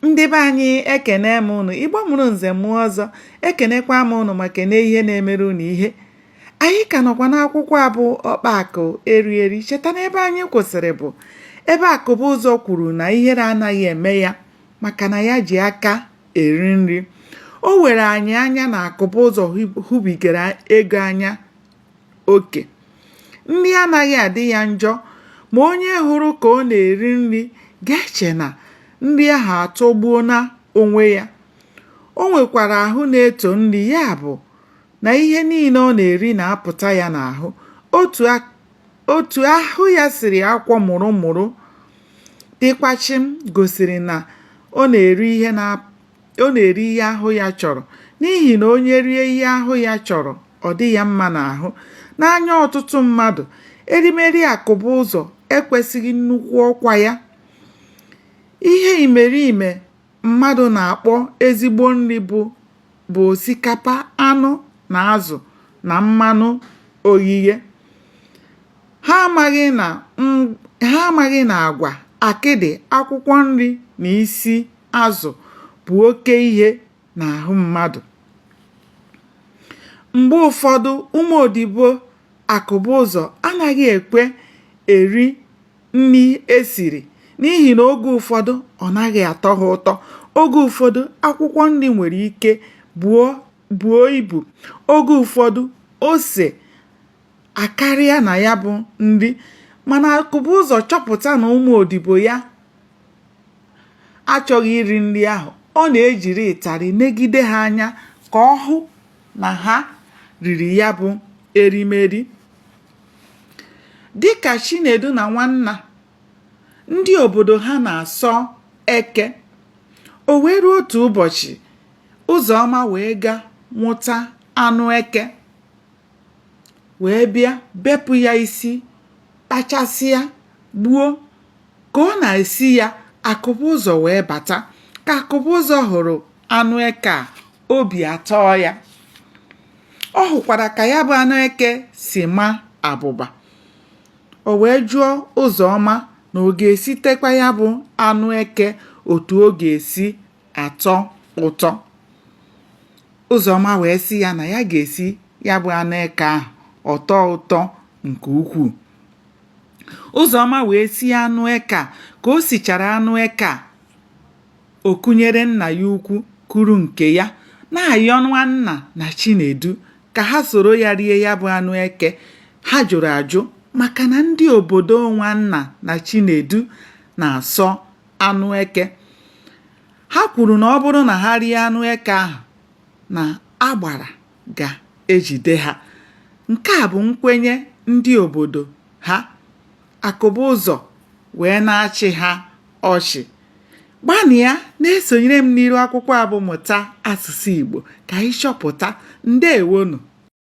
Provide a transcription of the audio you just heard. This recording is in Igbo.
Ndị be anyị ekene m unu. Igbo mụrụ nze mụọ ọzọ, ekenekwa m unu ma kene ihe na-emere unu ihe. Anyị ka nọkwa n'akwụkwọ a bụ Ọkpa Akụ Eri Eri. Cheta na ebe anyị kwụsịrị bụ ebe Akụbụzọ kwuru na ihere anaghị eme ya maka na ya ji aka eri nri. O were anyị anya na Akụbụzọ hụbigara ego anya oke. Nri anaghị adị ya njọ ma onye hụrụ ka ọ na-eri nri ga-eche na nri ahụ atọgbuona onwe ya. O nwekwara ahụ na-eto nri ya bụ na ihe niile ọ na-eri na-apụta ya n'ahụ. Otu ahụ ya siri akwọ mụrụ mụrụ dịkwa chịm gosiri na ọ na-eri ihe ahụ ya chọrọ n'ihi na onye rie ihe ahụ ya chọrọ ọ dị ya mma n'ahụ. N'anya ọtụtụ mmadụ, erimeri Akụbụzọ ekwesịghị nnukwu ọkwa ya. Ihe imerime mmadụ na-akpọ ezigbo nri bụ osikapa, anụ na azụ na mmanụ oghighe. Ha amaghị na agwa, akịdị, akwụkwọ nri na isi azụ bụ oke ihe n'ahụ mmadụ. Mgbe ụfọdụ, ụmụ odibo Akụbụzọ anaghị ekwe eri nri e siri n'ihi na oge ụfọdụ ọ naghị atọ ha ụtọ. Oge ụfọdụ, akwụkwọ nri nwere ike buo ibu. Oge ụfọdụ, ose akarịa na ya bụ nri. Mana Akụbụzọ chọpụta na ụmụ odibo ya achọghị iri nri ahụ, ọ na-ejiri ịtarị negide ha anya ka ọ hụ na ha riri ya bụ erimeri. Dịka Chinedu na Nwanna, ndị obodo ha na-asọ eke. O wee ruo otu ụbọchị, Ụzọma wee gaa nwụta anụ eke wee bịa bepụ ya isi, kpachasịa, gbuo. Ka ọ na-esi ya, Akụbụzọ wee bata. Ka Akụbụzọ hụrụ anụ eke a, obi atọọ ya. Ọ hụkwara ka ya bụ anụ eke si ma abụba. O wee jụọ Ụzọma na ọ ga-esitekwa ya bụ anụ eke otu ọ ga-esi atọ ụtọ. Ụzọma wee sị ya na ya ga-esi ya bụ anụ eke ahụ ọ tọọ ụtọ nke ukwuu. Ụzọma wee sie anụ eke a. Ka o sichara anụ eke a, o kunyere nna ya ukwu kuru nke ya, na-ayọ Nwanna na Chinedu ka ha soro ya rie ya bụ anụ eke. Ha jụrụ ajụ maka na ndị obodo Nwanna na Chinedu na-asọ anụ eke. Ha kwuru na ọ bụrụ na ha rie anụ eke ahụ na agbara ga-ejide ha. Nke a bụ nkwenye ndị obodo ha. Akụbụzọ wee na-achị ha ọchị. Gbanịa na-esonyere m n'iru akwụkwọ a bụ Mụta Asụsụ Igbo ka anyị chọpụta. Ndewonụ!